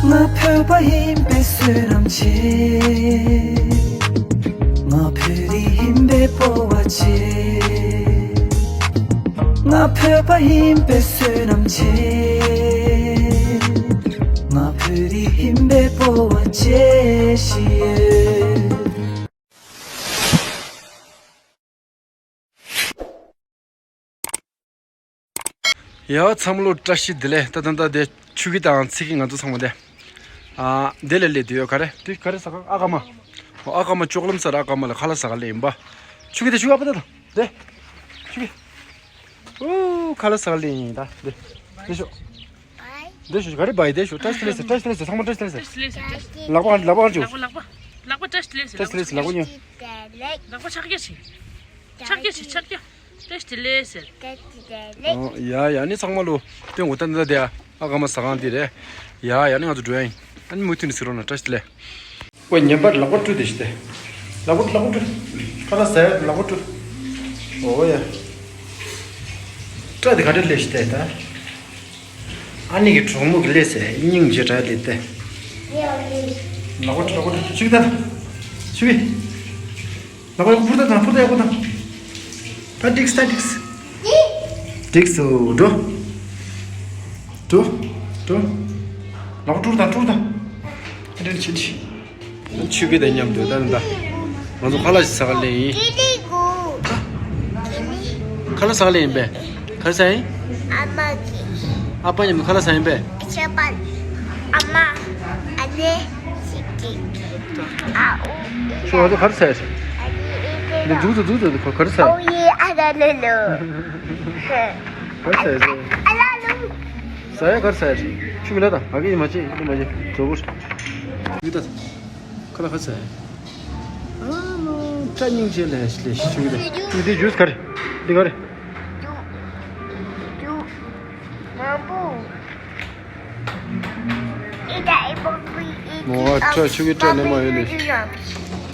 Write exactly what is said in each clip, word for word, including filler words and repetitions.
ང་བོད་པ་ཡིན་པའི་བསོད་ནམས་ཆེ། ང་བོད་རིགས་ཡིན་པའི་སྤོབས་པ་ཆེ། ང་བོད་པ་ཡིན་པའི་བསོད་ནམས་ཆེ། ང་བོད་རིགས་ཡིན་པའི་སྤོབས་པ་ཆེ་ཞིག་ཡོད། ཡ་ཚང་མ་ལོ་བཀྲ་ཤིས་བདེ་ལེགས། ད་ད་ད་དེ་ཆུ་ཁྱི་དང་ཚི་ཁྱི་ང་ཚོ་ཚང་མ་དེ། ཨ་དེ་ལས་ལས་དེ་ཡོད་ག་རེ་དེ་ག་རེ་ཟ་ག་ཨ་ཀ་མ། ཨོ་ཨ་ཀ་མ་ལྕོག་ལམ་ས་ར་ཨ་ཀ་མ་ལ་ཁ་ལག་ཟ་ག་ལས་ཡིན་པ། ཆུ་ཁྱི་དེ་ཆུ་ཁྱི་ཨ་པ་ད་ད་དེ། ཆུ་ཁྱི། ཨུ་ཁ་ལག་ཟ་ག་ལས་ཡིན་ད་དེ། དེ་ཤོ། དེ་ཤོ་ག་རེ་བའི་དེ་ཤོ་བཀྲ་ཤིས་བདེ་ལེགས་ཟེར། བཀྲ་ཤིས་བདེ་ལེགས་ཟེར། ཚང་མ་བཀྲ་ཤིས་བདེ་ལེགས་ཟེར། ལག་པ་ལག་པ་གང་བྱུང་། ལག་པ་ལག་པ་བཀྲ་ཤིས་བདེ་ལེགས་ཟེར། བཀྲ་ཤིས་བདེ་ལེགས་ཟེར། ལག་པ་ཉོ། ལག་པ་ཕྱག་རྒྱ་བྱེད། ཕྱག་རྒྱ་བྱེད་ཕྱག་རྒྱ། བཀྲ་ཤིས་བདེ་ལེགས་ཟེར། ཨོ་ཡ་ཡ་ནི་ཚང་མ་ལོ་སྟོན་གོ་ད་འདི་ད་དེ་ཨ་ཀ་མ་ཟ་ཁང་འདི་རེད། ཡ་ཡ་ནི་ང་ཚོ་འགྲོ་ཡ་ཡིན། ཨ་ནི་མུ་མཐུད་ནས་ཟེར་རོགས་གནང་། བཀྲ་ཤིས་བདེ་ལེགས། ཨོ་ཉན་པར་ལག་པ་བཀྲུ་དེ་ཞིག་སྟེ། ལག་པ་ལག་པ་བཀྲུ། ཁ་ལག་ཟ་ཡ་ལག་པ་བཀྲུ། ཨོ་ཡ། སྐྲ་དེ་ག་འདྲ་ལས་ཞིག་སྟེ་ད། ཨ་ནི་གི་གྲོགས་མོ་གི་ལས་སེ་སྙིང་རྗེ་དྲག་ལས་ཏེ། ལག་པ་ལག་པ་ཆུ་གི་ད། ཆུ་གི། ལག་པ་ཕུར་ད་དང་ཕུར་ད་ཡག་པོ་དང་། ད་ཏིགས་ད་ཏིགས། ཏིགས་སུ་འགྲོ། འགྲོ། འགྲོ། ལག་པ་ཕུར་ད་ཕུར་ད། ཨ་འདྲ་ཆེ་ཆེ། ཆུ་གི་དང་མཉམ་དུ་ད་ད། ང་ཚོ་ཁ་ལག་ཟ་ག་ལེན་ཡིན། ཁ་ལག་ཟ་ག་ལེན་ཡིན་པས། ག་རེ་ཟ་ཡིན། ཨ་མ་གི། ཨ་ཕ་མཉམ་དུ་ཁ་ལག་ཟ་ཡིན་པས། ཁྱེད་པ། ཨ་མ། ཨ་ནེ། ཞིག་གི། ཨ་ཨུ། ཁྱོད་ང་ཚོ་ག་རེ་ཟ་ཡ་རེད། ཨ་ནེ་ཨི་ཀེ། འདི་འཛུགས་འཛུགས་འཛུགས་འཛུགས་ག་རེ་ཟ་ཡ། ཨོ་ཡེ་ཨ་ལ་ལ་ལ། ག་རེ་ཟ་ཡ་རེད། ཨ་ལ་ལ། ཟ་ཡ་ག་རེ་ཟ་ཡ་རེད། ཆུ་གི་ལ་དང་ཨ་གི་ཡིན་མ་ཅི་ཡིན་མ་ཅི་གྲོགས་པོ། ཡུ་ད། ཁ་ལག་ཁ་ཚ། ཨ་ནོ། སྐྲ་སྙིང་རྗེ་ལས་ལས་ཤི་ཆུ་གི་ད། ཆུ་གི་དེ་ཇུས་ག་རེ། འདི་ག་རེ། ཇུ། ཇུ། མང་པོ། ཨི་ད་ཨི་པོ་པི་ཨི། མོ་ཨ་སྐྲ་ཆུ་གི་སྐྲ་ནས་མ་ཡོད་ལས།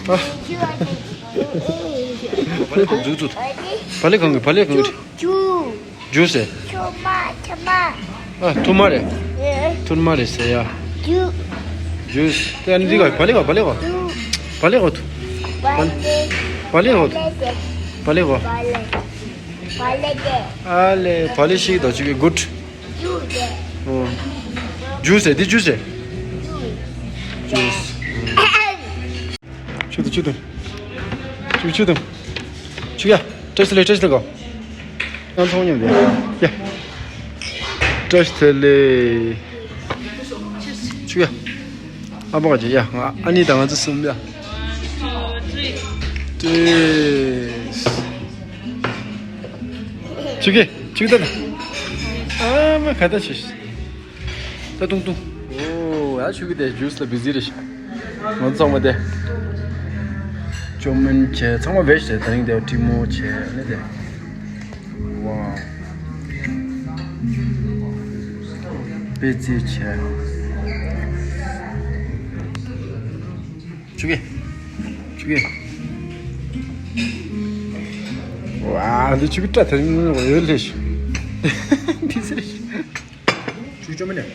ཨ། བ་ལེ་གང་གི་བ་ལེ་གང་གི། ཇུ། ཇུ་ཟེར། ཐུར་མ་ཐུར་མ། ཨ་ཐུར་མ་རེད། ཨེ། ཐུར་མ་རེད་ཟེར་ཡ། ཇུ། ཇུས། དེ་ཨ་ནི་འདི་ག་བ་ལེ་ག་བ་ལེ་ག་ཇུ། བ་ལེ་ག་ཐུ། བ་ལེ། བ་ལེ་ག་ཐུ། བ་ལེ་ག་བ་ལེ་ག་བ་ལེ་ག་བ་ལེ་ག་ཨ་ལེ་བ་ལེ་ཤིག་དང་ཅིག་གི་གུད། ཇུ་ཟེར། ཨོ། ཇུས་ཟེར། འདི་ཇུས་ཟེར། ཇུ། ཇུས། ཆུ་དང་ཆུ་དང་། ཆུ་ཆུ་དང་། ཆུ་ཡ། བཀྲ་ཤིས་བདེ་ལེགས། བཀྲ་ཤིས་བདེ་ལེགས་གོ། ཡང་མཚོ་མཉམ་དེ། ཡ། བཀྲ་ཤིས་བདེ་ལེགས། ཆུ་ཡ། ཨ་ཕོ་ག་ཅི་ཡ། ང་ཨ་ནི་དང་ང་ཚོ་གསུམ་ཡ། ཏེས། ཆུ་གི། ཆུ་གི་ད་ད། ཨ་མ་ཁ་ད་ཆུ། ད་ཏུང་ཏུང་། ཨོ་ཡ་ཆུ་གི་དེ་ཇུས་ལ་བི་ཟི་རེད་ཤག་ང་ཚང་མ་དེ་ཅོ་མིན་བྱས་ཚང་མ་བེད་བྱས། ད་རིང་དེ་ཀྲི་མོ་བྱས་ནི་དེ། ཝའོ། པེ་ཙི་བྱས། ཆུ་གི། ཆུ་གི། ཝའོ་འདི་ཆུ་གི་སྐྲ་དེ་རིང་ཡོད་ལེ་ཤག་འདི་ཟེར་ཤག་ཆུ་གི་ཅོ་མིན་ནས།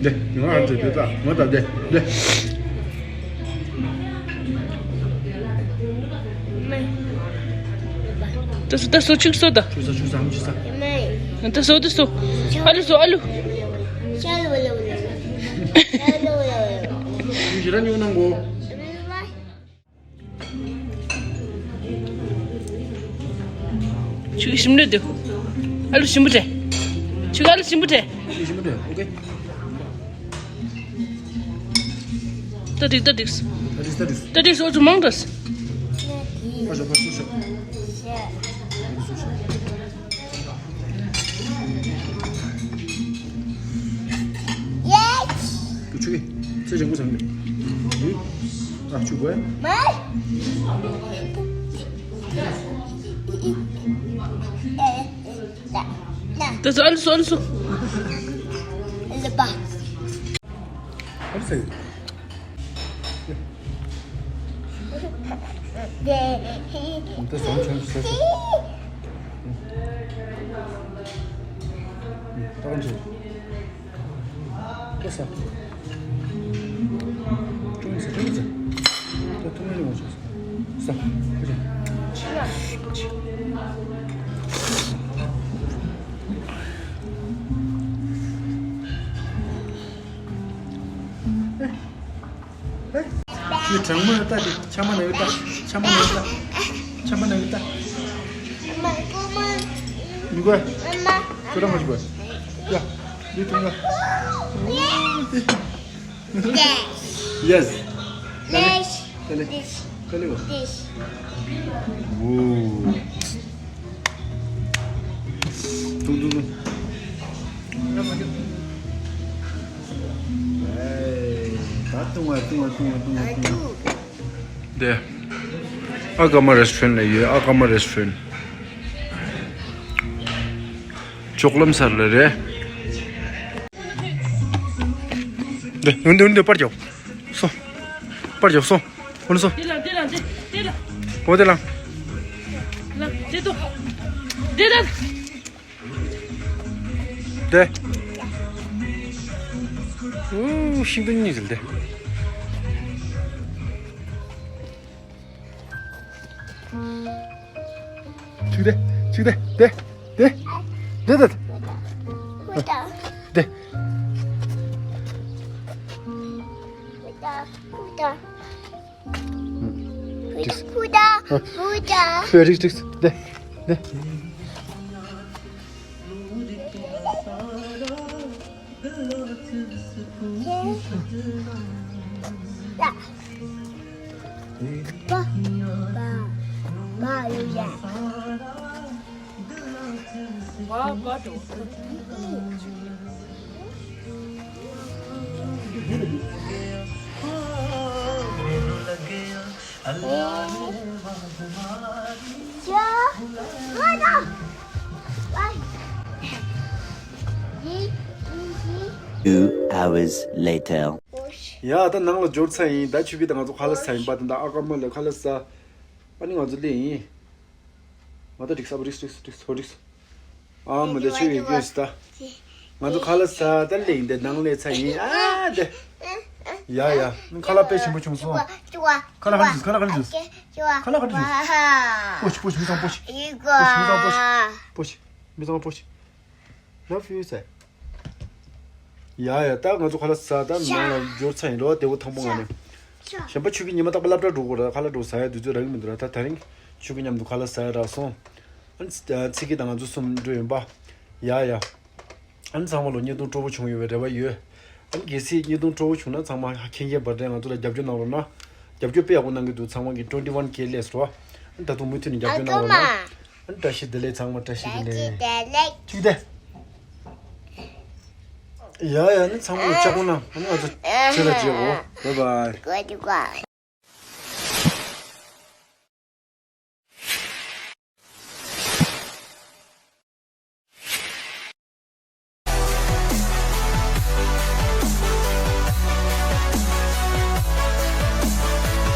འདི་ང་ཨ་ཙི་འདི་ལྟ་ང་ལྟ་འདི་འདི། ད་སོ་ད་སོ་ཆུག་སོ་ད། ཆུག་ས་ཆུག་ས་ཨམ་ཆུག་ས། ད་སོ་ད་སོ། ཨ་ལུ་སོ་ཨ་ལུ། ཆུག་ཞི་ར་ཉུང་ནང་གོ། ཆུ་གི་ཞིམ་འདོད་དུ། ཨ་ལུ་ཞིམ་པོ་དྲས། ཆུ་གི་ཨ་ལུ་ཞིམ་པོ་དྲས། ཞིམ་པོ་དྲས། ཨོ་ཀེ། ཏ་ཏིག་ཏ་ཏིག་ཏ་ཏིག་ཏ་ཏིག་ཏ་ཏིག་ཨོ་ཚུ་མང་དྲས། ཨ་ཞོ་པ་སུ་ཞོ། ཡེ། ཆུ་གི། ཅི་ཞིག་མོ་ཚང་མས། ཨ་ཆུ་བས། ད་སོན་སོན་སོ། ཨ་ཟེར། ད་སོན་ཆུང་ཟེར་སོ། ད་གང་བྱེད། ལྟོས་ས། ཅུང་ཟད་ཅུང་ཟད། ད་ཐུང་ངུ་ལ་ངོ་ཤེས་ས། ས། ཁ་ཅིག་ཁྱོད་གྲང་མོ་ཡོད་ད་དེ། ཆམ་པ་ན་ཡོད་ད། ཆམ་པ་ན་ཡོད་ད། ཆམ་པ་ན་ཡོད་ད། མི་དགོས། ཁྱོད་རང་མ་ཞིག་དགོས། ཡ། འདི་ཐུང་ཡ། Yes. Yes. Yes. Yes. Yes. Yes. Yes. Whoa. ཐུང་ཐུང་ཐུང་། ཨེ། ད་ཐུང་བ་ཐུང་བ་ཐུང་བ་ཐུང་བ་ཐུང་བ། དེ། ཨ་ཀ་མ་རེ་སི་ཊོ་རན་ལ་ཡོད། ཨ་ཀ་མ་རེ་སི་ཊོ་རན། ཅོག་ལམ་སར་ལ་རེད། འདི་འདི་འདི་འདི་པར་རྒྱོབ། སོང་། པར་རྒྱོབ་སོང་། འོ་ན་སོང་། འདི་ལ་འདི་ལ་འདི་འདི་ལ། འོ་འདི་ལ། ལ་འདི་ཏོ། འདི་ལ། འདི། ཨུ་ཤིང་སྡོང་གཉིས་ཟིལ་ཏེ། ཆིག་དེ། ཆིག་དེ། དེ། དེ། དེ། དེ། དེ། ཨ། ཧྥུ་ཏ། ཧྥུ་ཏ། ཧྥུ་ཏ། དེ། དེ། Two hours later. ཡ། ད་ནང་ལ་འབྱོར་ཚར་ཡིན། ད་ཆུ་བི་ད་ང་ཚོ་ཁ་ལག་ཟ་ཡིན་པ། ད་ད་ཨ་ཀ་མ་ལ་ཁ་ལག་ཟ། ཨ་ནི་ང་ཚོ་སླེབས་ཡིན། ང་ད་འགྲིག་ས། འགྲིག་འགྲིག་འགྲིག་འགྲིག་འགྲིག་ཨ་མ་ད་ཆུ་བི་སྐྱོན་ས་ད། ང་ཚོ་ཁ་ལག་ཟ་ད་སླེབས་ཡིན། ད་ནང་སླེབས་ཚར་ཡིན། ཨ་ད། ཡ་ཡ། ཁ་ལག་དཔེ་ཞིམ་པོ་བྱུང་སོང་། ཁ་ལག་ག་རེ་བྱུང་། ཁ་ལག་ག་རེ་བྱུང་། ཁ་ལག་ག་རེ་བྱུང་། སྤོ་ཆི། སྤོ་ཆི། མི་ཚང་སྤོ་ཆི། སྤོ་ཆི། མི་ཚང་སྤོ་ཆི། སྤོ་ཆི། Love you ཟེར། ཡ་ཡ། ད་ང་ཚོ་ཁ་ལག་ཟ་ད་ནང་ལ་འབྱོར་ཚར་ཡིན་རོ། དེ་བོ་ཐང་པོ་ང་ནས། གཞན་པ་ཆུ་གི་ཉི་མ་རྟག་པར་སློབ་གྲྭ་འགྲོ་དགོས་ར། ཁ་ལག་འགྲོ་ཟ་ཡ་དུས་ཚོད་རག་གི་མི་འདུག་ར། ད་དེ་རིང་ཆུ་གི་མཉམ་དུ་ཁ་ལག་ཟ་ཡ་རག་སོང་། ཨ་ནི་ཚེ་སྐྱིད་དང་ང་ཚོ་གསུམ་འགྲོ་ཡིན་པ། ཡ་ཡ། ཨ་ནི་ཚང་མ་ལོ་བརྙན་ཐུང་སྤྲོ་པོ་བྱུང་ཡོད་པའི་རེ་བ་ཡོད། ཨ་ནི་གལ་སྲིད་བརྙན་ཐུང་སྤྲོ་པོ་བྱུང་ན་ཚང་མ་མཁྱེན་མཁྱེན་པར་འདྲ་ང་ཚོ་ལ་རྒྱབ་སྐྱོར་གནང་རོགས་གནང་། རྒྱབ་སྐྱོར་དཔེ་ཡག་པོ་གནང་གི་འདུག་ཚང་མ་གི་twenty one K སླེབས་སོང་། ཨ་ནི་ད་དུང་མུ་མཐུད་ནས་རྒྱབ་སྐྱོར་གནང་རོགས་གནང་། ཨ་ནི་བཀྲ་ཤིས་བདེ་ལེགས། ཚང་མ་བཀྲ་ཤིས་བདེ་ལེགས། ཆིག་དེ། ཡ་ཡ། ཨ་ནི་ཚང་མ་ལ་ལྕགས་པོ་གནང་། ཨ་ནི་ང་ཚོ་ཆེ་ལ་མཇལ་གོ། Bye bye.